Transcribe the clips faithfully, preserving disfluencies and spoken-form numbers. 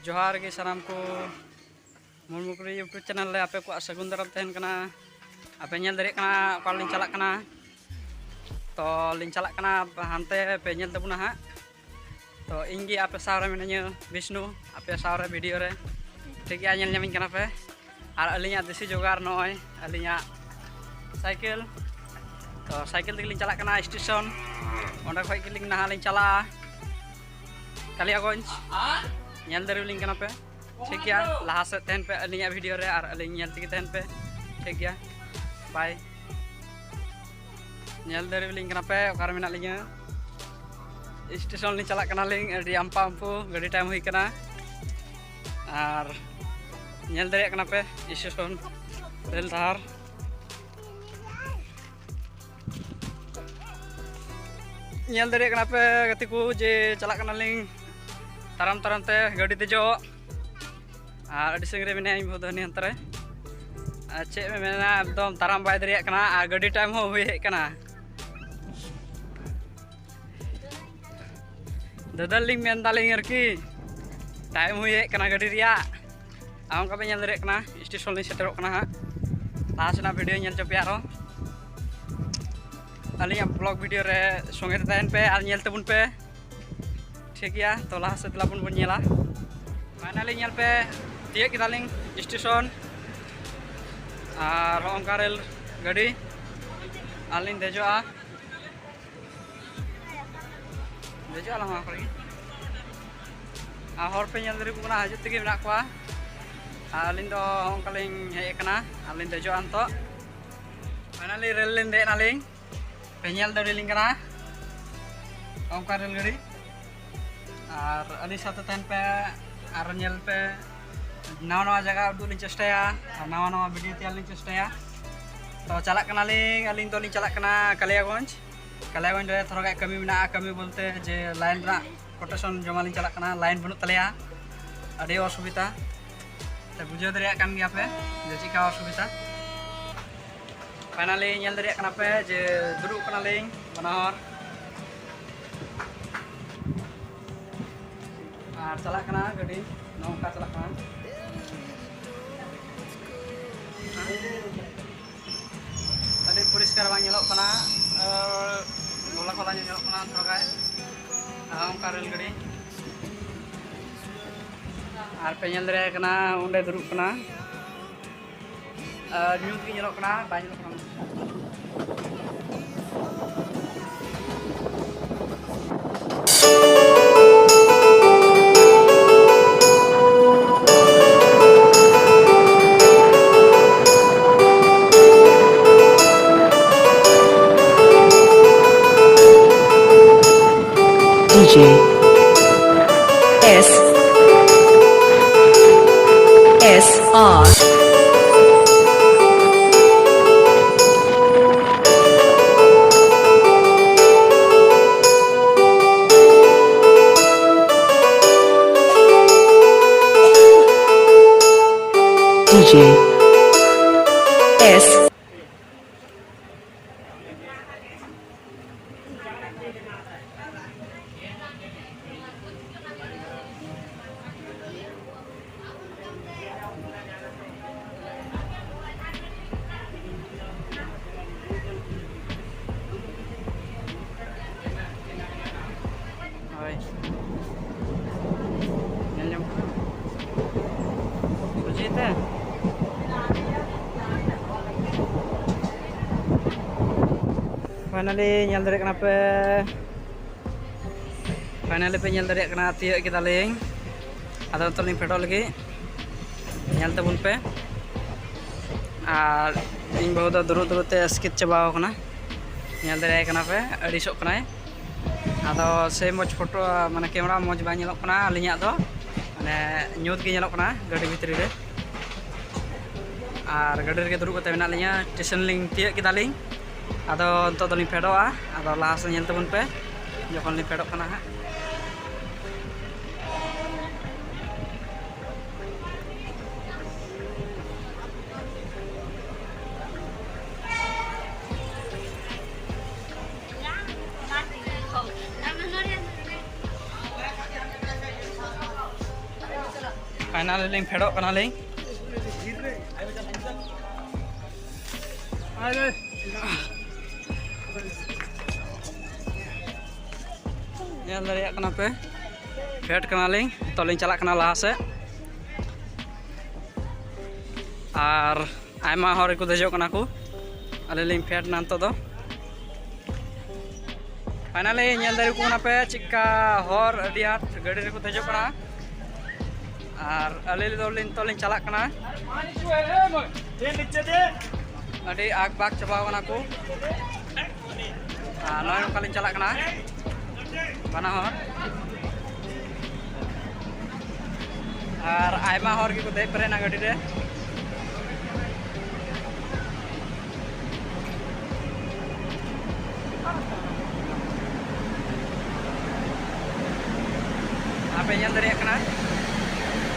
ᱡᱚᱦᱟᱨ ᱜᱮ ᱥᱟᱱᱟᱢ ᱠᱚ, ᱢᱩᱨᱢᱩ ᱠᱩᱲᱤ YouTube ᱪᱮᱱᱮᱞ ᱨᱮ ᱟᱯᱮ ᱠᱚᱣᱟᱜ ᱥᱟᱹᱜᱩᱱ ᱫᱟᱨᱟᱢ ᱛᱟᱦᱮᱱ ᱠᱟᱱᱟ᱾ ᱟᱯᱮ ᱧᱮᱞ ᱫᱟᱲᱮᱭᱟᱜ ᱠᱟᱱᱟ ᱚᱠᱟ ᱞᱤᱧ ᱪᱟᱞᱟᱜ ᱠᱟᱱᱟ᱾ ᱛᱚ ᱞᱤᱧ ᱪᱟᱞᱟᱜ ᱠᱟᱱᱟ ᱦᱟᱱᱛᱮ, ᱯᱮ ᱧᱮᱞ ᱛᱟᱵᱚᱱᱟ ᱦᱟᱸᱜ᱾ ᱛᱚ ᱤᱧ ᱜᱮ ᱟᱯᱮ ᱥᱟᱶ ᱨᱮ ᱢᱤᱱᱟᱹᱧᱟ ᱵᱤᱥᱱᱩ, ᱟᱯᱮ ᱥᱟᱶ ᱨᱮ ᱵᱷᱤᱰᱤᱭᱳ ᱨᱮ, ᱴᱷᱤᱠ ᱜᱮᱭᱟ, ᱧᱮᱞ ᱧᱟᱢᱤᱧ ᱠᱟᱱᱟ ᱯᱮ᱾ ᱟᱨ ᱟᱹᱞᱤᱧᱟᱜ ᱫᱮᱥᱤ ᱡᱳᱜᱟᱲ ᱱᱚᱜᱼᱚᱭ ᱟᱹᱞᱤᱧᱟᱜ ᱥᱟᱭᱠᱮᱞ᱾ ᱛᱚ ᱥᱟᱭᱠᱮᱞ ᱛᱮᱜᱮ ᱞᱤᱧ ᱪᱟᱞᱟᱜ ᱠᱟᱱᱟ ᱥᱴᱮᱥᱚᱱ, ᱚᱸᱰᱮ ᱠᱷᱚᱡ ᱜᱮᱞᱤᱧ ᱱᱟᱦᱟᱜ ᱞᱤᱧ ᱪᱟᱞᱟᱜᱼᱟ ᱠᱟᱞᱤᱭᱟᱜᱚᱸᱡᱽ᱾ ᱧᱮᱞ ᱫᱟᱲᱮᱭᱟᱞᱤᱧ ᱠᱟᱱᱟ ᱯᱮ, ᱴᱷᱤᱠ ᱜᱮᱭᱟ᱾ ᱞᱟᱦᱟ ᱥᱮᱫ ᱛᱟᱦᱮᱱ ᱯᱮ ᱟᱹᱞᱤᱧᱟᱜ ᱵᱷᱤᱰᱤᱭᱳ ᱨᱮ ᱟᱨ ᱟᱹᱞᱤᱧ ᱧᱮᱞ ᱛᱮᱜᱮ ᱛᱟᱦᱮᱱ ᱯᱮ, ᱴᱷᱤᱠ ᱜᱮᱭᱟ, ᱵᱟᱭ᱾ ᱧᱮᱞ ᱫᱟᱲᱮᱭᱟᱞᱤᱧ ᱠᱟᱱᱟ ᱯᱮ ᱚᱠᱟᱨᱮ ᱢᱮᱱᱟᱜ ᱞᱤᱧᱟᱹ᱾ ᱥᱴᱮᱥᱚᱱ ᱞᱤᱧ ᱪᱟᱞᱟᱜ ᱠᱟᱱᱟᱞᱤᱧ, ᱟᱹᱰᱤ ᱟᱢᱯᱟ ᱟᱢᱯᱩ ᱜᱟᱹᱰᱤ ᱴᱟᱭᱤᱢ ᱦᱩᱭ ᱠᱟᱱᱟ᱾ ᱟᱨ ᱧᱮᱞ ᱫᱟᱲᱮᱭᱟᱜ ᱠᱟᱱᱟ ᱯᱮ ᱥᱴᱮᱥᱚᱱ, ᱨᱮᱞ ᱰᱟᱦᱟᱨ᱾ ᱧᱮᱞ ᱫᱟᱲᱮᱭᱟᱜ ᱠᱟᱱᱟ ᱯᱮ ᱜᱟᱛᱮ ᱠᱚ ᱡᱮ ᱪᱟᱞᱟᱜ ᱠᱟᱱᱟᱞᱤᱧ ᱛᱟᱲᱟᱢ ᱛᱟᱲᱟᱢ ᱛᱮ ᱜᱟᱹᱰᱤ ᱫᱮᱡᱚᱜ᱾ ᱟᱨ ᱟᱹᱰᱤ ᱥᱟᱺᱜᱤᱧ ᱨᱮ ᱢᱮᱱᱟᱭᱟ ᱤᱧ ᱵᱟᱹᱦᱩ ᱫᱚ ᱦᱟᱹᱱᱤ ᱦᱟᱱᱛᱮ ᱨᱮ᱾ ᱟᱨ ᱪᱮᱫ ᱢᱮ ᱢᱮᱱᱟ, ᱮᱠᱫᱚᱢ ᱛᱟᱲᱟᱢ ᱵᱟᱭ ᱫᱟᱲᱮᱭᱟᱜ ᱠᱟᱱᱟ ᱟᱨ ᱜᱟᱹᱰᱤ ᱴᱟᱭᱤᱢ ᱦᱚᱸ ᱦᱩᱭ ᱦᱮᱡ ᱠᱟᱱᱟ᱾ ᱫᱟᱫᱟ ᱞᱤᱧ ᱢᱮᱱ ᱫᱟᱞᱤᱧ ᱟᱨᱠᱤ, ᱴᱟᱭᱤᱢ ᱦᱩᱭ ᱦᱮᱡ ᱠᱟᱱᱟ ᱜᱟᱹᱰᱤ ᱨᱮᱭᱟᱜ᱾ ᱟᱨ ᱚᱱᱠᱟ ᱯᱮ ᱧᱮᱞ ᱫᱟᱲᱮᱭᱟᱜ ᱠᱟᱱᱟ ᱥᱴᱮᱥᱚᱱ ᱞᱤᱧ ᱥᱮᱴᱮᱨᱚᱜ ᱠᱟᱱᱟ ᱦᱟᱸᱜ᱾ ᱞᱟᱦᱟ ᱥᱮᱱᱟᱜ ᱵᱷᱤᱰᱤᱭᱳ ᱧᱮᱞ ᱦᱚᱪᱚ ᱯᱮᱭᱟ ᱟᱨᱦᱚᱸ᱾ ᱟᱹᱞᱤᱧᱟᱜ ᱵᱞᱚᱜ ᱵᱷᱤᱰᱤᱭᱳ ᱨᱮ ᱥᱚᱸᱜᱮ ᱛᱮ ᱛᱟᱦᱮᱱ ᱯᱮ ᱟᱨ ᱧᱮᱞ ᱛᱟᱵᱚᱱ ᱯᱮ᱾ ᱴᱷᱤᱠ ᱜᱮᱭᱟ, ᱛᱚ ᱞᱟᱦᱟ ᱥᱮᱫ ᱫᱮᱞᱟ ᱵᱚᱱ, ᱵᱚᱱ ᱧᱮᱞᱟ᱾ ᱯᱷᱟᱭᱱᱟᱞᱤ ᱧᱮᱞ ᱯᱮ, ᱛᱤᱭᱳᱜ ᱠᱮᱫᱟᱞᱤᱧ ᱥᱴᱮᱥᱚᱱ᱾ ᱟᱨ ᱦᱚᱸᱜᱼᱚ ᱱᱚᱝᱠᱟ ᱨᱮᱞ ᱜᱟᱹᱰᱤ ᱟᱨ ᱞᱤᱧ ᱫᱮᱡᱚᱜᱼᱟ᱾ ᱫᱮᱡᱚᱜ ᱟᱞᱟᱝ ᱱᱚᱣᱟ ᱠᱚᱨᱮ ᱜᱮ᱾ ᱟᱨ ᱦᱚᱲ ᱯᱮ ᱧᱮᱞ ᱫᱟᱲᱮᱭᱟᱠᱚ ᱠᱟᱱᱟ, ᱦᱤᱡᱩᱜ ᱛᱮᱜᱮ ᱢᱮᱱᱟᱜ ᱠᱚᱣᱟ᱾ ᱟᱨ ᱟᱹᱞᱤᱧ ᱫᱚ ᱦᱚᱸᱜᱼᱚ ᱱᱚᱝᱠᱟ ᱞᱤᱧ ᱦᱮᱡ ᱟᱠᱟᱱᱟ, ᱟᱨ ᱞᱤᱧ ᱫᱮᱡᱚᱜᱼᱟ ᱱᱤᱛᱚᱜ᱾ ᱯᱷᱟᱭᱱᱟᱞᱤ ᱨᱮᱞ ᱞᱤᱧ ᱫᱮᱡ ᱮᱱᱟᱞᱤᱧ, ᱯᱮ ᱧᱮᱞ ᱫᱟᱲᱮᱭᱟᱞᱤᱧ ᱠᱟᱱᱟ ᱚᱱᱠᱟ ᱨᱮᱞ ᱜᱟᱹᱰᱤ᱾ ᱟᱨ ᱟᱹᱞᱤᱧ ᱥᱟᱶᱛᱮ ᱛᱟᱦᱮᱱ ᱯᱮ, ᱟᱨ ᱧᱮᱞ ᱯᱮ᱾ ᱱᱟᱣᱟ ᱱᱟᱣᱟ ᱡᱟᱭᱜᱟ ᱩᱫᱩᱜ ᱞᱤᱧ ᱪᱮᱥᱴᱟᱭᱟ, ᱟᱨ ᱱᱟᱣᱟ ᱱᱟᱣᱟ ᱵᱷᱤᱰᱤᱭᱳ ᱛᱮᱭᱟᱨ ᱞᱤᱧ ᱪᱮᱥᱴᱟᱭᱟ᱾ ᱛᱚ ᱪᱟᱞᱟᱜ ᱠᱟᱱᱟᱞᱤᱧ, ᱟᱹᱞᱤᱧ ᱫᱚᱞᱤᱧ ᱪᱟᱞᱟᱜ ᱠᱟᱱᱟ ᱠᱟᱞᱤᱭᱟᱜᱚᱸᱡᱽ᱾ ᱠᱟᱞᱤᱭᱟᱜᱚᱸᱡᱽ ᱨᱮ ᱛᱷᱚᱲᱟ ᱜᱟᱱ ᱠᱟᱹᱢᱤ ᱢᱮᱱᱟᱜᱼᱟ, ᱠᱟᱹᱢᱤ ᱵᱚᱞᱛᱮ ᱡᱮ ᱞᱟᱭᱤᱱ ᱨᱮᱱᱟᱜ ᱠᱳᱴᱮᱥᱚᱱ ᱡᱚᱢᱟ ᱞᱤᱧ ᱪᱟᱞᱟᱜ ᱠᱟᱱᱟ, ᱞᱟᱭᱤᱱ ᱵᱟᱹᱱᱩᱜ ᱛᱟᱞᱮᱭᱟ, ᱟᱹᱰᱤ ᱚᱥᱩᱵᱤᱫᱟ᱾ ᱛᱚ ᱵᱩᱡᱷᱟᱹᱣ ᱫᱟᱲᱮᱭᱟᱜ ᱠᱟᱱ ᱜᱮᱭᱟ ᱯᱮ ᱡᱮ ᱪᱮᱫᱠᱟ ᱚᱥᱩᱵᱤᱫᱟ᱾ ᱯᱷᱟᱭᱱᱟᱞᱤ ᱧᱮᱞ ᱫᱟᱲᱮᱭᱟᱜ ᱠᱟᱱᱟ ᱯᱮ ᱡᱮ ᱫᱩᱲᱩᱵ ᱠᱟᱱᱟᱞᱤᱧ ᱵᱟᱱᱟ ᱦᱚᱲ᱾ ᱟᱨ ᱪᱟᱞᱟᱜ ᱠᱟᱱᱟ ᱜᱟᱹᱰᱤ, ᱱᱚᱝᱠᱟ ᱪᱟᱞᱟᱜ ᱠᱟᱱᱟ᱾ ᱟᱹᱰᱤ ᱯᱚᱨᱤᱥᱠᱟᱨ ᱵᱟᱝ ᱧᱮᱞᱚᱜ ᱠᱟᱱᱟ, ᱟᱨ ᱜᱷᱚᱞᱟ ᱜᱷᱚᱞᱟ ᱧᱚᱜ ᱧᱮᱞᱚᱜ ᱠᱟᱱᱟ ᱛᱷᱚᱲᱟ ᱜᱟᱱ᱾ ᱟᱨ ᱚᱱᱠᱟ ᱨᱮᱹᱞ ᱜᱟᱹᱰᱤ, ᱟᱨ ᱯᱮ ᱧᱮᱞ ᱫᱟᱲᱮᱭᱟᱭ ᱠᱟᱱᱟ, ᱚᱸᱰᱮ ᱫᱩᱲᱩᱵ ᱠᱟᱱᱟ᱾ ᱟᱨ ᱧᱩᱛ ᱜᱮ ᱧᱮᱞᱚᱜ ᱠᱟᱱᱟ, ᱵᱟᱭ ᱧᱮᱞᱚᱜ ᱠᱟᱱᱟ᱾ D J S S R. D J S. ᱦᱳᱭ᱾ ᱧᱮᱞ ᱧᱟᱢᱚᱜ ᱠᱟᱱᱟ᱾ ᱵᱩᱡᱷᱟᱹᱣ ᱛᱮ? Finally ᱧᱮᱞ ᱫᱟᱲᱮᱭᱟᱜ ᱠᱟᱱᱟ ᱯᱮ, finally ᱯᱮ ᱧᱮᱞ ᱫᱟᱲᱮᱭᱟᱜ ᱠᱟᱱᱟ, ᱛᱤᱭᱟᱹᱜ ᱠᱮᱫᱟᱞᱤᱧ᱾ ᱟᱫᱚ ᱱᱤᱛᱚᱜ ᱞᱤᱧ ᱯᱷᱮᱰᱚᱜ ᱞᱟᱹᱜᱤᱫ, ᱧᱮᱞ ᱛᱟᱵᱚᱱ ᱯᱮ᱾ ᱟᱨ ᱤᱧ ᱵᱟᱹᱦᱩ ᱫᱚ ᱫᱩᱲᱩᱵ ᱫᱩᱲᱩᱵ ᱛᱮ ᱟᱥᱠᱮᱛ ᱪᱟᱵᱟᱣ ᱠᱟᱱᱟ, ᱧᱮᱞ ᱫᱟᱲᱮᱭᱟᱭ ᱠᱟᱱᱟ ᱯᱮ, ᱟᱹᱲᱤᱥᱚᱜ ᱠᱟᱱᱟᱭ᱾ ᱟᱫᱚ ᱥᱮ ᱢᱚᱡᱽ ᱯᱷᱳᱴᱳ, ᱢᱟᱱᱮ ᱠᱮᱢᱮᱨᱟ ᱢᱚᱡᱽ ᱵᱟᱭ ᱧᱮᱞᱚᱜ ᱠᱟᱱᱟ ᱟᱹᱞᱤᱧᱟᱜ ᱫᱚ, ᱢᱟᱱᱮ ᱧᱩᱛ ᱜᱮ ᱧᱮᱞᱚᱜ ᱠᱟᱱᱟ ᱜᱟᱹᱰᱤ ᱵᱷᱤᱛᱨᱤ ᱨᱮ᱾ ᱟᱨ ᱜᱟᱹᱰᱤ ᱨᱮᱜᱮ ᱫᱩᱲᱩᱵ ᱠᱟᱛᱮ ᱢᱮᱱᱟᱜ ᱞᱤᱧᱟ, ᱥᱴᱮᱥᱚᱱ ᱞᱤᱧ ᱛᱤᱭᱟᱹᱜ ᱠᱮᱫᱟᱞᱤᱧ᱾ ᱟᱫᱚ ᱱᱤᱛᱚᱜ ᱫᱚᱞᱤᱧ ᱯᱷᱮᱰᱚᱜᱼᱟ, ᱟᱫᱚ ᱞᱟᱦᱟ ᱥᱮᱫ ᱧᱮᱞ ᱛᱟᱵᱚᱱ ᱯᱮ ᱡᱚᱠᱷᱚᱱ ᱞᱤᱧ ᱯᱷᱮᱰᱚᱜ ᱠᱟᱱᱟ ᱦᱟᱸᱜ᱾ ᱯᱷᱟᱭᱱᱟᱞᱤ ᱞᱤᱧ ᱯᱷᱮᱰᱚᱜ ᱠᱟᱱᱟᱞᱤᱧ᱾ ᱧᱮᱞ ᱫᱟᱲᱮᱭᱟᱜ ᱠᱟᱱᱟ ᱯᱮ, ᱯᱷᱮᱰ ᱠᱟᱱᱟᱞᱤᱧ᱾ ᱛᱚ ᱞᱤᱧ ᱪᱟᱞᱟᱜ ᱠᱟᱱᱟ ᱞᱟᱦᱟ ᱥᱮᱫ᱾ ᱟᱨ ᱟᱭᱢᱟ ᱦᱚᱲ ᱜᱮᱠᱚ ᱫᱮᱡᱚᱜ ᱠᱟᱱᱟ ᱠᱚ᱾ ᱟᱹᱞᱤᱧ ᱞᱤᱧ ᱯᱷᱮᱰ ᱮᱱᱟ ᱱᱤᱛᱚᱜ ᱫᱚ᱾ ᱯᱷᱟᱭᱱᱟᱞᱤ ᱧᱮᱞ ᱫᱟᱲᱮᱭᱟᱠᱚ ᱠᱟᱱᱟ ᱯᱮ ᱪᱮᱫᱠᱟ ᱦᱚᱲ ᱟᱹᱰᱤ ᱟᱸᱴ ᱜᱟᱹᱰᱤ ᱨᱮᱠᱚ ᱫᱮᱡᱚᱜ ᱠᱟᱱᱟ᱾ ᱟᱨ ᱟᱹᱞᱤᱧ ᱫᱚ ᱱᱤᱛᱚᱜ ᱞᱤᱧ ᱪᱟᱞᱟᱜ ᱠᱟᱱᱟ᱾ ᱟᱹᱰᱤ ᱟᱠ ᱵᱟᱠ ᱪᱟᱵᱟᱣ ᱠᱟᱱᱟ ᱠᱚ᱾ ᱟᱨ ᱱᱚᱜᱼᱚᱭ ᱱᱚᱝᱠᱟ ᱞᱤᱧ ᱪᱟᱞᱟᱜ ᱠᱟᱱᱟ ᱵᱟᱱᱟ ᱦᱚᱲ᱾ ᱟᱨ ᱟᱭᱢᱟ ᱦᱚᱲ ᱜᱮᱠᱚ ᱫᱮᱡ ᱯᱮᱨᱮᱡ ᱮᱱᱟ ᱜᱟᱹᱰᱤ ᱨᱮ᱾ ᱟᱯᱮ ᱧᱮᱞ ᱫᱟᱲᱮᱭᱟᱜ ᱠᱟᱱᱟ,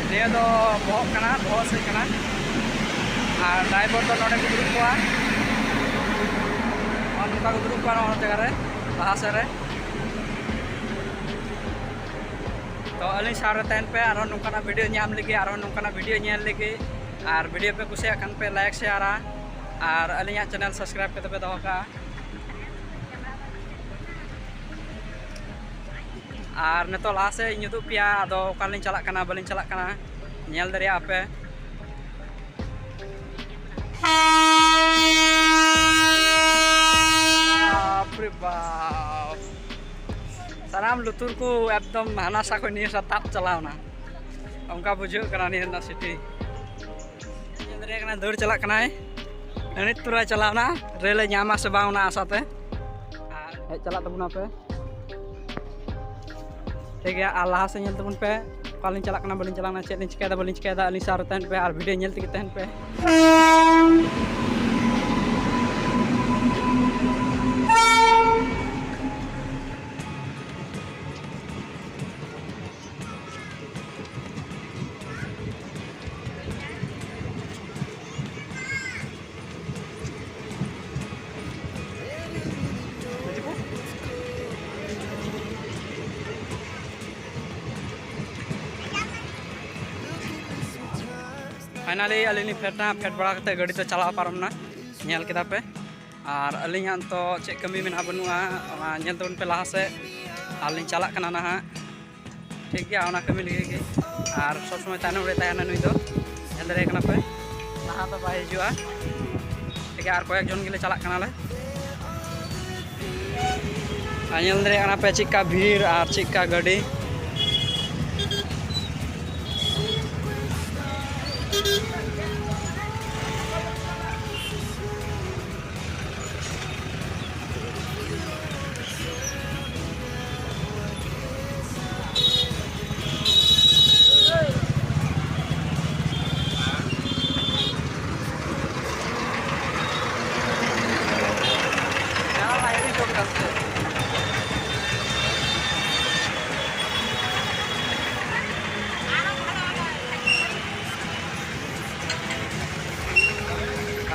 ᱱᱤᱭᱟᱹ ᱫᱚ ᱵᱚᱦᱚᱜ ᱠᱟᱱᱟ, ᱵᱚᱦᱚᱜ ᱥᱮᱫ ᱠᱟᱱᱟ᱾ ᱟᱨ ᱰᱨᱟᱭᱵᱷᱟᱨ ᱫᱚ ᱱᱚᱰᱮ ᱠᱚ ᱫᱩᱲᱩᱵ ᱠᱚᱣᱟ, ᱱᱚᱜᱼᱚ ᱱᱚᱝᱠᱟ ᱠᱚ ᱫᱩᱲᱩᱵ ᱠᱚᱣᱟ ᱱᱚᱣᱟ ᱡᱟᱭᱜᱟ ᱨᱮ, ᱞᱟᱦᱟ ᱥᱮᱫ ᱨᱮ᱾ ᱛᱚ ᱟᱹᱞᱤᱧ ᱥᱟᱶ ᱨᱮ ᱛᱟᱦᱮᱱ ᱯᱮ, ᱟᱨᱦᱚᱸ ᱱᱚᱝᱠᱟᱱᱟᱜ ᱵᱷᱤᱰᱤᱭᱳ ᱧᱟᱢ ᱞᱟᱹᱜᱤᱫ, ᱟᱨᱦᱚᱸ ᱱᱚᱝᱠᱟᱱᱟᱜ ᱵᱷᱤᱰᱤᱭᱳ ᱧᱮᱞ ᱞᱟᱹᱜᱤᱫ᱾ ᱟᱨ ᱵᱷᱤᱰᱤᱭᱳ ᱯᱮ ᱠᱩᱥᱤᱭᱟᱜ ᱠᱷᱟᱱ ᱯᱮ ᱞᱟᱭᱤᱠ ᱥᱮᱭᱟᱨᱟ, ᱟᱨ ᱟᱹᱞᱤᱧᱟᱜ ᱪᱮᱱᱮᱞ ᱥᱟᱵᱥᱠᱨᱟᱭᱤᱵ ᱠᱟᱛᱮ ᱯᱮ ᱫᱚᱦᱚ ᱠᱟᱜᱼᱟ᱾ ᱟᱨ ᱱᱤᱛᱚᱜ ᱞᱟᱦᱟ ᱥᱮᱫ ᱤᱧ ᱩᱫᱩᱜ ᱯᱮᱭᱟ, ᱟᱫᱚ ᱚᱠᱟᱞᱤᱧ ᱪᱟᱞᱟᱜ ᱠᱟᱱᱟ ᱵᱟᱹᱞᱤᱧ ᱪᱟᱞᱟᱜ ᱠᱟᱱᱟ, ᱧᱮᱞ ᱫᱟᱲᱮᱭᱟᱜᱼᱟ ᱯᱮ᱾ ᱵᱟᱯ ᱨᱮ ᱵᱟᱯ, ᱥᱟᱱᱟᱢ ᱞᱩᱛᱩᱨ ᱠᱚ ᱮᱠᱫᱚᱢ ᱦᱟᱱᱟ ᱥᱟ ᱠᱷᱚᱱ ᱱᱤᱭᱟᱹ ᱥᱟ ᱛᱟᱵ ᱪᱟᱞᱟᱣᱱᱟ, ᱚᱱᱠᱟ ᱵᱩᱡᱷᱟᱹᱜ ᱠᱟᱱᱟ ᱱᱤᱭᱟᱹ ᱨᱮᱱᱟᱜ ᱥᱤᱴᱤ᱾ ᱧᱮᱞ ᱫᱟᱲᱮᱭᱟᱜ ᱠᱟᱱᱟ ᱫᱟᱹᱲ ᱪᱟᱞᱟᱜ ᱠᱟᱱᱟᱭ, ᱱᱤᱛ ᱛᱚᱨᱟᱭ ᱪᱟᱞᱟᱣᱱᱟ, ᱨᱮᱞ ᱮ ᱧᱟᱢᱟ ᱥᱮ ᱵᱟᱝ ᱚᱱᱟ ᱟᱥᱟᱛᱮ᱾ ᱟᱨ ᱦᱮᱡ ᱪᱟᱞᱟᱜ ᱛᱟᱵᱚᱱᱟ ᱯᱮ᱾ ᱴᱷᱤᱠ ᱜᱮᱭᱟ, ᱟᱨ ᱞᱟᱦᱟ ᱥᱮᱫ ᱧᱮᱞ ᱛᱟᱵᱚᱱ ᱯᱮ, ᱚᱠᱟᱞᱤᱧ ᱪᱟᱞᱟᱜ ᱠᱟᱱᱟ ᱵᱟᱹᱞᱤᱧ ᱪᱟᱞᱟᱜ ᱠᱟᱱᱟ, ᱪᱮᱫ ᱞᱤᱧ ᱪᱤᱠᱟᱹᱭᱮᱫᱟ ᱵᱟᱹᱞᱤᱧ ᱪᱤᱠᱟᱹᱭᱮᱫᱟ, ᱟᱹᱞᱤᱧ ᱥᱟᱶ ᱨᱮ ᱛᱟᱦᱮᱱ ᱯᱮ ᱟᱨ ᱵᱷᱤᱰᱤᱭᱳ ᱧᱮᱞ ᱛᱮᱜᱮ ᱛᱟᱦᱮᱱ ᱯᱮ᱾ ᱯᱷᱟᱭᱱᱟᱞᱤ ᱟᱹᱞᱤᱧ ᱞᱤᱧ ᱯᱷᱮᱰ ᱮᱱᱟ, ᱯᱷᱮᱰ ᱵᱟᱲᱟ ᱠᱟᱛᱮ ᱜᱟᱹᱰᱤ ᱫᱚ ᱪᱟᱞᱟᱣ ᱯᱟᱨᱚᱢ ᱮᱱᱟ, ᱧᱮᱞ ᱠᱮᱫᱟ ᱯᱮ᱾ ᱟᱨ ᱟᱹᱞᱤᱧ ᱦᱟᱸᱜ ᱱᱤᱛᱚᱜ ᱪᱮᱫ ᱠᱟᱹᱢᱤ ᱢᱮᱱᱟᱜᱼᱟ ᱵᱟᱹᱱᱩᱜᱼᱟ, ᱚᱱᱟ ᱧᱮᱞ ᱛᱟᱵᱚᱱ ᱯᱮ ᱞᱟᱦᱟ ᱥᱮᱫ᱾ ᱟᱨ ᱞᱤᱧ ᱪᱟᱞᱟᱜ ᱠᱟᱱᱟ ᱱᱟᱦᱟᱜ, ᱴᱷᱤᱠ ᱜᱮᱭᱟ, ᱚᱱᱟ ᱠᱟᱹᱢᱤ ᱞᱟᱹᱜᱤᱫ ᱜᱮ᱾ ᱟᱨ ᱥᱚᱵᱽ ᱥᱚᱢᱚᱭ ᱛᱟᱭᱱᱚᱢ ᱨᱮ ᱛᱟᱦᱮᱱᱟ ᱱᱩᱭ ᱫᱚ, ᱧᱮᱞ ᱫᱟᱲᱮᱭᱟᱜ ᱠᱟᱱᱟ ᱯᱮ, ᱞᱟᱦᱟ ᱫᱚ ᱵᱟᱭ ᱦᱤᱡᱩᱜᱼᱟ᱾ ᱴᱷᱤᱠ ᱜᱮᱭᱟ, ᱟᱨ ᱠᱚᱭᱮᱠ ᱡᱚᱱ ᱜᱮᱞᱮ ᱪᱟᱞᱟᱜ ᱠᱟᱱᱟᱞᱮ᱾ ᱟᱨ ᱧᱮᱞ ᱫᱟᱲᱮᱭᱟᱜ ᱠᱟᱱᱟ ᱯᱮ ᱪᱮᱫᱠᱟ ᱵᱷᱤᱲ ᱟᱨ ᱪᱮᱫᱠᱟ ᱜᱟᱹᱰᱤ᱾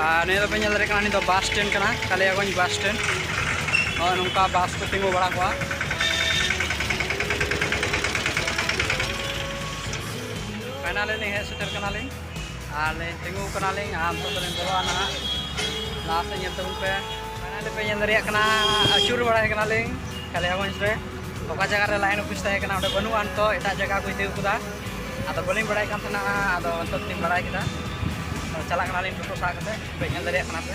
ᱟᱨ ᱱᱤᱭᱟᱹ ᱫᱚᱯᱮ ᱧᱮᱞ ᱫᱟᱲᱮᱭᱟᱜ ᱠᱟᱱᱟ, ᱱᱤᱭᱟᱹ ᱫᱚ ᱵᱟᱥ ᱥᱴᱮᱱᱰ ᱠᱟᱱᱟ, ᱠᱟᱞᱤᱭᱟᱜᱚᱸᱡᱽ ᱵᱟᱥ ᱥᱴᱮᱱᱰ᱾ ᱱᱚᱜᱼᱚᱭ ᱱᱚᱝᱠᱟ ᱵᱟᱥ ᱠᱚ ᱛᱤᱸᱜᱩ ᱵᱟᱲᱟ ᱠᱚᱜᱼᱟ᱾ ᱯᱷᱟᱭᱱᱟᱞᱤ ᱞᱤᱧ ᱦᱮᱡ ᱥᱮᱴᱮᱨ ᱠᱟᱱᱟᱞᱤᱧ ᱟᱨ ᱞᱤᱧ ᱛᱤᱸᱜᱩ ᱠᱟᱱᱟᱞᱤᱧ ᱟᱨ ᱱᱤᱛᱚᱜ ᱫᱚᱞᱤᱧ ᱵᱚᱞᱚᱜᱼᱟ ᱱᱟᱦᱟᱜ᱾ ᱞᱟᱦᱟ ᱥᱮᱫ ᱧᱮᱞ ᱛᱟᱵᱚᱱ ᱯᱮ᱾ ᱯᱷᱟᱭᱱᱟᱞᱤ ᱯᱮ ᱧᱮᱞ ᱫᱟᱲᱮᱭᱟᱜ ᱠᱟᱱᱟ, ᱟᱹᱪᱩᱨ ᱵᱟᱲᱟᱭ ᱠᱟᱱᱟᱞᱤᱧ ᱠᱟᱞᱤᱭᱟᱜᱚᱸᱡᱽ ᱨᱮ᱾ ᱚᱠᱟ ᱡᱟᱭᱜᱟ ᱨᱮ ᱞᱟᱭᱤᱱ ᱚᱯᱷᱤᱥ ᱛᱟᱦᱮᱸ ᱠᱟᱱᱟ, ᱚᱸᱰᱮ ᱵᱟᱹᱱᱩᱜᱼᱟ ᱱᱤᱛᱚᱜ, ᱮᱴᱟᱜ ᱡᱟᱭᱜᱟ ᱠᱚ ᱤᱫᱤ ᱠᱟᱫᱟ᱾ ᱟᱫᱚ ᱵᱟᱹᱞᱤᱧ ᱵᱟᱲᱟᱭ ᱠᱟᱱ ᱛᱟᱦᱮᱱᱟ, ᱟᱫᱚ ᱱᱤᱛᱚᱜ ᱞᱤᱧ ᱵᱟᱲᱟᱭ ᱠᱮᱫᱟ᱾ ᱟᱫᱚ ᱪᱟᱞᱟᱜ ᱠᱟᱱᱟᱞᱤᱧ ᱴᱳᱴᱳ ᱥᱟᱵ ᱠᱟᱛᱮ, ᱯᱮ ᱧᱮᱞ ᱫᱟᱲᱮᱭᱟᱜ ᱠᱟᱱᱟ ᱯᱮ᱾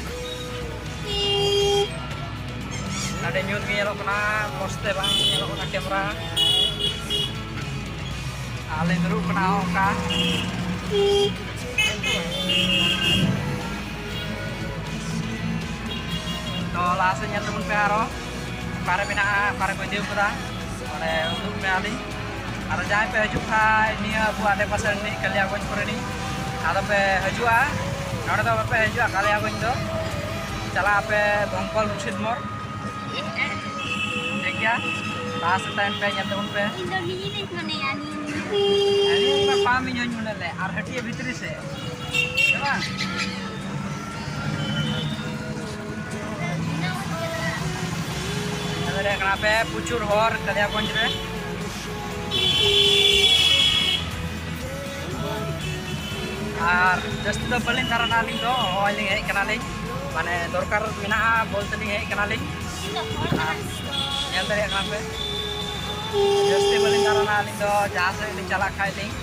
ᱟᱹᱰᱤ ᱧᱩᱛ ᱜᱮ ᱧᱮᱞᱚᱜ ᱠᱟᱱᱟ, ᱢᱚᱡᱽ ᱛᱮ ᱵᱟᱝ ᱧᱮᱞᱚᱜ ᱠᱟᱱᱟ ᱠᱮᱢᱨᱟ᱾ ᱟᱨ ᱞᱤᱧ ᱫᱩᱲᱩᱵ ᱠᱟᱱᱟ ᱚᱱᱠᱟ᱾ ᱛᱚ ᱞᱟᱦᱟ ᱥᱮᱫ ᱧᱮᱞ ᱛᱟᱵᱚᱱ ᱯᱮ ᱟᱨᱚ ᱚᱠᱟᱨᱮ ᱢᱮᱱᱟᱜᱼᱟ, ᱚᱠᱟᱨᱮ ᱠᱚ ᱤᱫᱤ ᱠᱟᱫᱟ, ᱚᱸᱰᱮ ᱩᱫᱩᱜ ᱯᱮ ᱟᱹᱞᱤᱧ᱾ ᱟᱨ ᱡᱟᱦᱟᱸᱭ ᱯᱮ ᱦᱤᱡᱩᱜ ᱠᱷᱟᱡ ᱱᱤᱭᱟᱹ ᱟᱵᱚ ᱟᱰᱮ ᱯᱟᱥᱮ ᱨᱤᱱᱤᱡ ᱠᱟᱞᱤᱭᱟᱜᱚᱸᱡᱽ ᱠᱚᱨᱮᱱᱤᱡ, ᱟᱫᱚ ᱯᱮ ᱦᱤᱡᱩᱜᱼᱟ, ᱱᱚᱰᱮ ᱫᱚ ᱵᱟᱯᱮ ᱦᱤᱡᱩᱜᱼᱟ ᱠᱟᱞᱤᱭᱟᱜᱚᱸᱡᱽ ᱫᱚ, ᱪᱟᱞᱟᱜ ᱟᱯᱮ ᱫᱷᱚᱢᱠᱚᱞ ᱨᱚᱥᱤᱫ ᱢᱳᱲ᱾ ᱴᱷᱤᱠ ᱜᱮᱭᱟ, ᱞᱟᱦᱟ ᱥᱮᱫ ᱛᱟᱦᱮᱱ ᱯᱮ, ᱧᱮᱞ ᱛᱟᱵᱚᱱ ᱯᱮ᱾ ᱤᱧ ᱫᱚ ᱱᱤᱭᱟᱹ ᱞᱤᱧ ᱢᱚᱱᱮᱭᱟ, ᱱᱤᱭᱟᱹ᱾ ᱟᱹᱞᱤᱧ ᱢᱟ ᱯᱟᱢ ᱤᱧ ᱦᱚᱧ ᱢᱚᱱᱮ ᱞᱮᱫ, ᱟᱨ ᱦᱟᱹᱴᱭᱟᱹ ᱵᱷᱤᱛᱨᱤ ᱥᱮᱫ, ᱦᱮᱸ ᱵᱟᱝ? ᱧᱮᱞ ᱫᱟᱲᱮᱭᱟᱜ ᱠᱟᱱᱟ ᱯᱮ, ᱯᱨᱚᱪᱩᱨ ᱦᱚᱲ ᱠᱟᱞᱤᱭᱟᱜᱚᱸᱡᱽ ᱨᱮ᱾ ᱟᱨ ᱡᱟᱹᱥᱛᱤ ᱫᱚ ᱵᱟᱹᱞᱤᱧ ᱫᱟᱬᱟᱱᱟ ᱟᱹᱞᱤᱧ ᱫᱚ, ᱦᱚᱸᱜᱼᱚᱭ ᱞᱤᱧ ᱦᱮᱡ ᱠᱟᱱᱟᱞᱤᱧ, ᱢᱟᱱᱮ ᱫᱚᱨᱠᱟᱨ ᱢᱮᱱᱟᱜᱼᱟ ᱵᱚᱞᱛᱮ ᱞᱤᱧ ᱦᱮᱡ ᱠᱟᱱᱟᱞᱤᱧ᱾ ᱟᱨ ᱧᱮᱞ ᱫᱟᱲᱮᱭᱟᱜ ᱠᱟᱱᱟ ᱯᱮ, ᱡᱟᱹᱥᱛᱤ ᱵᱟᱹᱞᱤᱧ ᱫᱟᱬᱟᱱᱟ ᱟᱹᱞᱤᱧ ᱫᱚ, ᱡᱟᱦᱟᱸ ᱥᱮᱫ ᱞᱤᱧ ᱪᱟᱞᱟᱜ ᱠᱷᱟᱡ ᱞᱤᱧ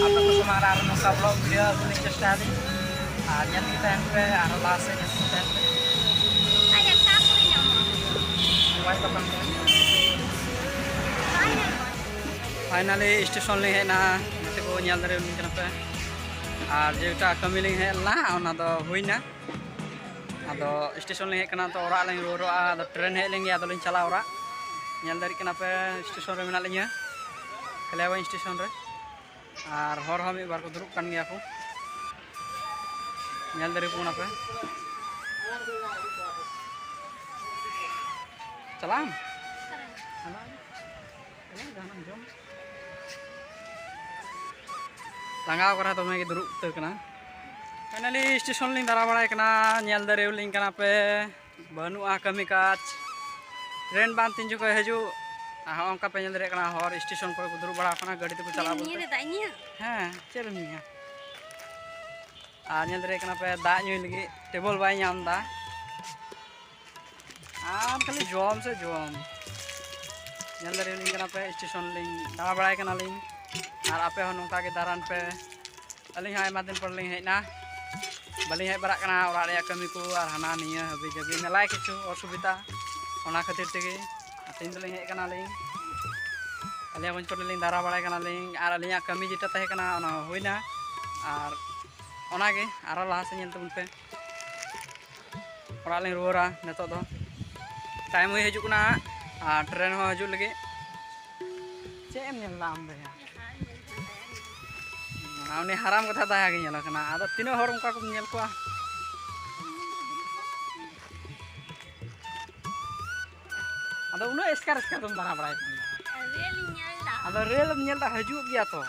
ᱟᱯᱮ ᱠᱚ ᱥᱟᱢᱟᱝ ᱨᱮ ᱟᱨ ᱱᱚᱝᱠᱟ vlog video ᱟᱹᱜᱩ ᱞᱤᱧ ᱪᱮᱥᱴᱟᱭᱟᱞᱤᱧ᱾ ᱟᱨ ᱧᱮᱞ ᱜᱮ ᱛᱟᱦᱮᱱ ᱯᱮ, ᱟᱨᱦᱚᱸ ᱞᱟᱦᱟ ᱥᱮᱫ ᱧᱮᱞ ᱜᱮ ᱛᱟᱦᱮᱱ ᱯᱮ᱾ ᱢᱳᱵᱟᱭᱤᱞ ᱫᱚᱠᱟᱱ ᱠᱚᱨᱮ᱾ ᱯᱷᱟᱭᱱᱟᱞᱤ ᱥᱴᱮᱥᱚᱱ ᱞᱤᱧ ᱦᱮᱡ ᱮᱱᱟ, ᱜᱟᱛᱮ ᱠᱚ ᱧᱮᱞ ᱫᱟᱲᱮᱭᱟᱞᱤᱧ ᱠᱟᱱᱟ ᱯᱮ᱾ ᱟᱨ ᱡᱮᱴᱟ ᱠᱟᱹᱢᱤ ᱞᱤᱧ ᱦᱮᱡ ᱞᱮᱱᱟ, ᱚᱱᱟ ᱫᱚ ᱦᱩᱭᱱᱟ᱾ ᱟᱫᱚ ᱥᱴᱮᱥᱚᱱ ᱞᱤᱧ ᱦᱮᱡ ᱠᱟᱱᱟ, ᱛᱚ ᱚᱲᱟᱜ ᱞᱤᱧ ᱨᱩᱣᱟᱹᱲᱚᱜᱼᱟ᱾ ᱟᱫᱚ ᱴᱨᱮᱱ ᱦᱮᱡ ᱞᱮᱱ ᱜᱮ, ᱟᱫᱚ ᱞᱤᱧ ᱪᱟᱞᱟᱣ ᱚᱲᱟᱜ᱾ ᱧᱮᱞ ᱫᱟᱲᱮᱭᱟᱜ ᱠᱟᱱᱟ ᱯᱮ, ᱥᱴᱮᱥᱚᱱ ᱨᱮ ᱢᱮᱱᱟᱜ ᱞᱤᱧᱟᱹ, ᱠᱟᱞᱤᱭᱟᱜᱚᱸᱡᱽ ᱥᱴᱮᱥᱚᱱ ᱨᱮ᱾ ᱟᱨ ᱦᱚᱲ ᱦᱚᱸ ᱢᱤᱫ ᱵᱟᱨ ᱠᱚ ᱫᱩᱲᱩᱵ ᱠᱟᱱ ᱜᱮᱭᱟ ᱠᱚ, ᱧᱮᱞ ᱫᱟᱲᱮ ᱠᱚ ᱠᱟᱱᱟ ᱯᱮ᱾ ᱪᱟᱞᱟᱜ ᱟᱢ? ᱪᱟᱞᱟᱜ ᱟᱢ? ᱪᱟᱞᱟᱜ ᱟᱢ? ᱡᱟᱦᱟᱱᱟᱜ ᱮᱢ ᱡᱚᱢ? ᱞᱟᱸᱜᱟᱣ ᱠᱟᱱᱟ, ᱫᱚᱢᱮ ᱜᱮ ᱫᱩᱲᱩᱵ ᱩᱛᱟᱹᱨ ᱠᱟᱱᱟ᱾ ᱯᱷᱟᱭᱱᱟᱞᱤ ᱥᱴᱮᱥᱚᱱ ᱞᱤᱧ ᱫᱟᱬᱟ ᱵᱟᱲᱟᱭ ᱠᱟᱱᱟ, ᱧᱮᱞ ᱫᱟᱲᱮᱭᱟᱞᱤᱧ ᱠᱟᱱᱟ ᱯᱮ᱾ ᱵᱟᱹᱱᱩᱜᱼᱟ ᱠᱟᱹᱢᱤ ᱠᱟᱡᱽ, ᱴᱨᱮᱱ ᱵᱟᱝ ᱛᱤᱱ ᱡᱚᱠᱷᱚᱱ ᱦᱤᱡᱩᱜ᱾ ᱟᱨ ᱦᱚᱸᱜᱼᱚ ᱱᱚᱝᱠᱟ ᱯᱮ ᱧᱮᱞ ᱫᱟᱲᱮᱭᱟᱜ ᱠᱟᱱᱟ, ᱦᱚᱲ ᱥᱴᱮᱥᱚᱱ ᱠᱚᱨᱮ ᱠᱚ ᱫᱩᱲᱩᱵ ᱵᱟᱲᱟ ᱟᱠᱟᱱᱟ, ᱜᱟᱹᱰᱤ ᱛᱮᱠᱚ ᱪᱟᱞᱟᱣ ᱵᱚᱞᱛᱮ᱾ ᱧᱮᱞ ᱫᱟᱜ ᱧᱩᱭᱟ? ᱦᱮᱸ, ᱪᱮᱫ ᱮᱢ ᱧᱩᱭᱟ? ᱟᱨ ᱧᱮᱞ ᱫᱟᱲᱮᱭᱟᱜ ᱠᱟᱱᱟ ᱯᱮ, ᱫᱟᱜ ᱧᱩᱭ ᱞᱟᱹᱜᱤᱫ ᱴᱮᱵᱚᱞ ᱵᱟᱭ ᱧᱟᱢ ᱮᱫᱟ᱾ ᱟᱨ ᱠᱷᱟᱹᱞᱤ ᱡᱚᱢ ᱥᱮ ᱡᱚᱢ᱾ ᱧᱮᱞ ᱫᱟᱲᱮᱭᱟᱞᱤᱧ ᱠᱟᱱᱟ ᱯᱮ, ᱥᱴᱮᱥᱚᱱ ᱞᱤᱧ ᱫᱟᱬᱟ ᱵᱟᱲᱟᱭ ᱠᱟᱱᱟᱞᱤᱧ᱾ ᱟᱨ ᱟᱯᱮ ᱦᱚᱸ ᱱᱚᱝᱠᱟ ᱜᱮ ᱫᱟᱬᱟᱱ ᱯᱮ᱾ ᱟᱹᱞᱤᱧ ᱦᱚᱸ ᱟᱭᱢᱟ ᱫᱤᱱ ᱯᱚᱨ ᱞᱤᱧ ᱦᱮᱡ ᱮᱱᱟ, ᱵᱟᱹᱞᱤᱧ ᱦᱮᱡ ᱵᱟᱲᱟᱜ ᱠᱟᱱᱟ᱾ ᱚᱲᱟᱜ ᱨᱮᱭᱟᱜ ᱠᱟᱹᱢᱤ ᱠᱚ ᱟᱨ ᱦᱟᱱᱟ ᱱᱤᱭᱟᱹ ᱦᱟᱹᱵᱤ ᱡᱟᱹᱵᱤ ᱢᱮᱞᱟᱭ ᱠᱤᱪᱷᱩ ᱚᱥᱩᱵᱤᱫᱷᱟ, ᱚᱱᱟ ᱠᱷᱟᱹᱛᱤᱨ ᱛᱮᱜᱮ ᱛᱮᱦᱮᱧ ᱫᱚᱞᱤᱧ ᱦᱮᱡ ᱠᱟᱱᱟᱞᱤᱧ᱾ ᱠᱟᱞᱤᱭᱟᱜᱚᱸᱡᱽ ᱠᱚᱨᱮ ᱞᱤᱧ ᱫᱟᱬᱟ ᱵᱟᱲᱟᱭ ᱠᱟᱱᱟᱞᱤᱧ ᱟᱨ ᱟᱹᱞᱤᱧᱟᱜ ᱠᱟᱹᱢᱤ ᱡᱮᱴᱟ ᱛᱟᱦᱮᱸ ᱠᱟᱱᱟ, ᱚᱱᱟ ᱦᱚᱸ ᱦᱩᱭᱱᱟ᱾ ᱟᱨ ᱚᱱᱟᱜᱮ, ᱟᱨᱚ ᱞᱟᱦᱟ ᱥᱮᱫ ᱧᱮᱞ ᱛᱟᱵᱚᱱ ᱯᱮ᱾ ᱚᱲᱟᱜ ᱞᱤᱧ ᱨᱩᱣᱟᱹᱲᱟ ᱱᱤᱛᱚᱜ ᱫᱚ, ᱴᱟᱭᱤᱢ ᱦᱩᱭ ᱦᱤᱡᱩᱜ ᱠᱟᱱᱟ ᱟᱨ ᱴᱨᱮᱱ ᱦᱚᱸ ᱦᱤᱡᱩᱜ ᱞᱟᱹᱜᱤᱫ᱾ ᱪᱮᱫ ᱮᱢ ᱧᱮᱞ ᱮᱫᱟ ᱟᱢ ᱫᱚᱭᱟ? ᱩᱱᱤ ᱦᱟᱨᱟᱢ ᱠᱟᱛᱷᱟ ᱫᱟᱭᱟ ᱜᱮ ᱧᱮᱞᱚᱜ ᱠᱟᱱᱟ᱾ ᱟᱫᱚ ᱛᱤᱱᱟᱹᱜ ᱦᱚᱲ ᱚᱱᱠᱟ ᱠᱚᱢ ᱧᱮᱞ ᱠᱚᱣᱟ? ᱟᱫᱚ ᱩᱱᱟᱹᱜ ᱮᱥᱠᱟᱨ ᱮᱥᱠᱟᱨ ᱫᱚᱢ ᱫᱟᱬᱟ ᱵᱟᱲᱟᱭ ᱠᱟᱱᱟ᱾ ᱨᱮᱞ ᱤᱧ ᱧᱮᱞ ᱮᱫᱟ᱾ ᱟᱫᱚ ᱨᱮᱞ ᱮᱢ ᱧᱮᱞ ᱮᱫᱟ, ᱦᱤᱡᱩᱜ ᱜᱮᱭᱟ ᱛᱚ᱾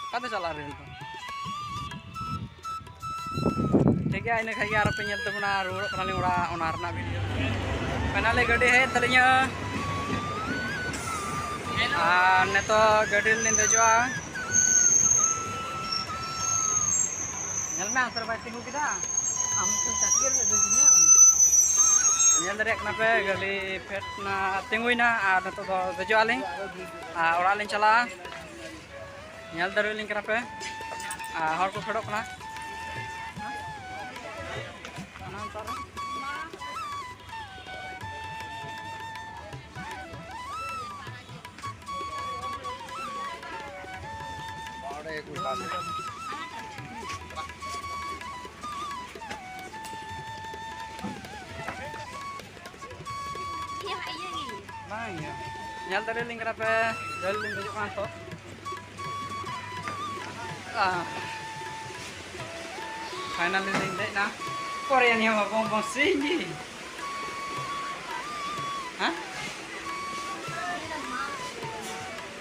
ᱚᱠᱟᱛᱮ ᱪᱟᱞᱟᱜᱼᱟ ᱨᱮᱞ ᱫᱚ? ᱴᱷᱤᱠ ᱜᱮᱭᱟ, ᱤᱱᱟᱹ ᱠᱷᱟᱡ ᱜᱮ ᱟᱨᱚ ᱯᱮ ᱧᱮᱞ ᱛᱟᱵᱚᱱᱟ᱾ ᱨᱩᱣᱟᱹᱲᱚᱜ ᱠᱟᱱᱟᱞᱤᱧ ᱚᱲᱟᱜ, ᱚᱱᱟ ᱨᱮᱱᱟᱜ ᱵᱷᱤᱰᱤᱭᱳ᱾ ᱯᱷᱟᱭᱱᱟᱞᱤ ᱜᱟᱹᱰᱤ ᱦᱮᱡ ᱮᱱ ᱛᱟᱹᱞᱤᱧᱟ᱾ ᱟᱨ ᱱᱤᱛᱚᱜ ᱜᱟᱹᱰᱤ ᱨᱮᱞᱤᱧ ᱫᱮᱡᱚᱜᱼᱟ᱾ ᱧᱮᱞ ᱢᱮ, ᱦᱟᱱᱛᱮ ᱨᱮ ᱵᱟᱭ ᱛᱤᱸᱜᱩ ᱠᱮᱫᱟ᱾ ᱟᱢ ᱢᱤᱫᱴᱮᱱ ᱪᱟᱹᱴᱭᱟᱹ ᱨᱮ ᱫᱮᱡ ᱢᱮ᱾ ᱧᱮᱞ ᱫᱟᱲᱮᱭᱟᱜ ᱠᱟᱱᱟ ᱯᱮ, ᱜᱟᱹᱰᱤ ᱯᱷᱮᱰ ᱱᱟ, ᱛᱤᱸᱜᱩᱭᱮᱱᱟ ᱟᱨ ᱱᱤᱛᱚᱜ ᱫᱚ ᱫᱮᱡᱚᱜ ᱟᱹᱞᱤᱧ ᱟᱨ ᱚᱲᱟᱜ ᱞᱤᱧ ᱪᱟᱞᱟᱜᱼᱟ᱾ ᱧᱮᱞ ᱫᱟᱲᱮᱭᱟᱞᱤᱧ ᱠᱟᱱᱟ ᱯᱮ, ᱟᱨ ᱦᱚᱲ ᱠᱚ ᱯᱷᱮᱰᱚᱜ ᱠᱟᱱᱟ᱾ ᱵᱟᱝ ᱜᱮ᱾ ᱧᱮᱞ ᱫᱟᱲᱮᱭᱟᱞᱤᱧ ᱠᱟᱱᱟ ᱯᱮ, ᱨᱮᱞ ᱞᱤᱧ ᱫᱮᱡᱚᱜ ᱠᱟᱱᱟ ᱛᱚ᱾ ᱯᱷᱟᱭᱱᱟᱞᱤ ᱞᱤᱧ ᱫᱮᱡ ᱮᱱᱟ᱾ ᱯᱚᱨᱮ ᱱᱤᱭᱟᱹ ᱢᱟ ᱵᱚᱝ ᱵᱚᱝ ᱥᱤᱧ ᱜᱮ᱾ ᱦᱮᱸ?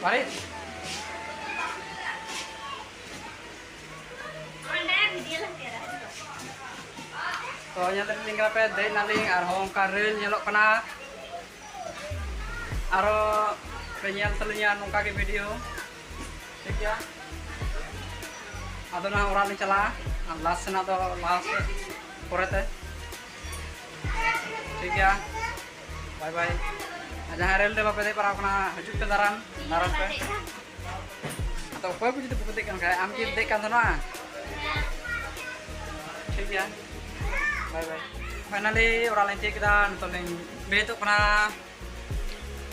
ᱵᱟᱨᱮ? ᱛᱚ, ᱧᱮᱞ ᱫᱟᱲᱮᱭᱟᱞᱤᱧ ᱠᱟᱱᱟ ᱯᱮ, ᱫᱮᱡ ᱱᱟᱞᱤᱧ, ᱟᱨᱦᱚᱸ ᱚᱱᱠᱟ ᱨᱮᱞ ᱧᱮᱞᱚᱜ ᱠᱟᱱᱟ᱾ ᱟᱨᱚ ᱯᱮ ᱧᱮᱞ ᱛᱟᱹᱞᱤᱧᱟ ᱱᱚᱝᱠᱟ ᱜᱮ ᱵᱷᱤᱰᱤᱭᱳ, ᱴᱷᱤᱠ ᱜᱮᱭᱟ? ᱟᱫᱚ ᱱᱟᱦᱟᱜ ᱚᱲᱟᱜ ᱞᱤᱧ ᱪᱟᱞᱟᱜᱼᱟ, ᱟᱨ ᱞᱟᱥ ᱥᱮᱱᱟᱜ ᱫᱚ ᱞᱟᱥ ᱯᱚᱨᱮᱛᱮ, ᱴᱷᱤᱠ ᱜᱮᱭᱟ? ᱵᱟᱭ ᱵᱟᱭ᱾ ᱟᱨ ᱡᱟᱦᱟᱸᱭ ᱨᱮᱞ ᱨᱮ ᱵᱟᱯᱮ ᱫᱮᱡ ᱵᱟᱲᱟ ᱟᱠᱟᱱᱟ, ᱦᱤᱡᱩᱜ ᱯᱮ ᱫᱟᱬᱟᱱ, ᱫᱟᱬᱟᱱ ᱯᱮ᱾ ᱟᱫᱚ ᱚᱠᱚᱭ ᱠᱚ ᱡᱩᱫᱤ ᱵᱟᱠᱚ ᱫᱮᱡ ᱠᱟᱱ ᱠᱷᱟᱡ, ᱟᱢ ᱠᱤ ᱫᱮᱡ ᱠᱟᱱ ᱛᱟᱦᱮᱱᱟ? ᱴᱷᱤᱠ ᱜᱮᱭᱟ, ᱵᱟᱭ ᱵᱟᱭ᱾ ᱯᱷᱟᱭᱱᱟᱞᱤ ᱚᱲᱟᱜ ᱞᱤᱧ ᱛᱤᱭᱳᱜ ᱠᱮᱫᱟ, ᱱᱤᱛᱚᱜ ᱞᱤᱧ ᱵᱮᱨᱮᱫᱚᱜ ᱠᱟᱱᱟ᱾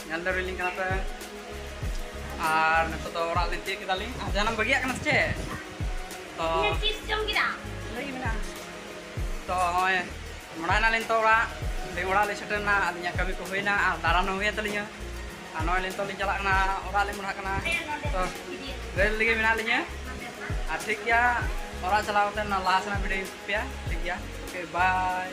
ᱧᱮᱞ ᱫᱟᱲᱮᱭᱟᱞᱤᱧ ᱠᱟᱱᱟ ᱯᱮ᱾ ᱟᱨ ᱱᱤᱛᱚᱜ ᱫᱚ ᱚᱲᱟᱜ ᱞᱤᱧ ᱛᱤᱭᱳᱜ ᱠᱮᱫᱟᱞᱤᱧ᱾ ᱟᱨ ᱡᱟᱦᱟᱱᱟᱜ ᱵᱟᱹᱜᱤᱭᱟᱜ ᱠᱟᱱᱟ ᱥᱮ ᱪᱮᱫ? ᱛᱚ ᱤᱧ ᱪᱤᱯᱥ ᱡᱚᱢ ᱠᱮᱫᱟ᱾ ᱞᱟᱹᱭ ᱢᱮᱱᱟᱜᱼᱟ᱾ ᱛᱚ ᱱᱚᱜᱼᱚᱭ ᱢᱚᱲᱟᱭ ᱱᱟᱞᱤᱧ ᱛᱚ ᱚᱲᱟᱜ, ᱞᱤᱧ ᱚᱲᱟᱜ ᱞᱤᱧ ᱥᱮᱴᱮᱨ ᱮᱱᱟ, ᱟᱹᱞᱤᱧᱟᱜ ᱠᱟᱹᱢᱤ ᱠᱚ ᱦᱩᱭᱱᱟ ᱟᱨ ᱫᱟᱬᱟᱱ ᱦᱚᱸ ᱦᱩᱭᱮᱱ ᱛᱟᱹᱞᱤᱧᱟ᱾ ᱟᱨ ᱱᱚᱜᱼᱚᱭ ᱱᱤᱛᱚᱜ ᱞᱤᱧ ᱪᱟᱞᱟᱜ ᱠᱟᱱᱟ, ᱚᱲᱟᱜ ᱞᱤᱧ ᱢᱚᱲᱟᱜ ᱠᱟᱱᱟ᱾ ᱛᱚ ᱨᱮᱞ ᱨᱮᱜᱮ ᱢᱮᱱᱟᱜ ᱞᱤᱧᱟ᱾ ᱟᱨ ᱴᱷᱤᱠ ᱜᱮᱭᱟ, ᱚᱲᱟᱜ ᱪᱟᱞᱟᱣ ᱠᱟᱛᱮ ᱚᱱᱟ ᱞᱟᱦᱟ ᱥᱮᱱᱟᱜ ᱵᱷᱤᱰᱤᱭᱳ ᱯᱮᱭᱟ, ᱴᱷᱤᱠ ᱜᱮᱭᱟ, ᱳᱠᱮ, ᱵᱟᱭ᱾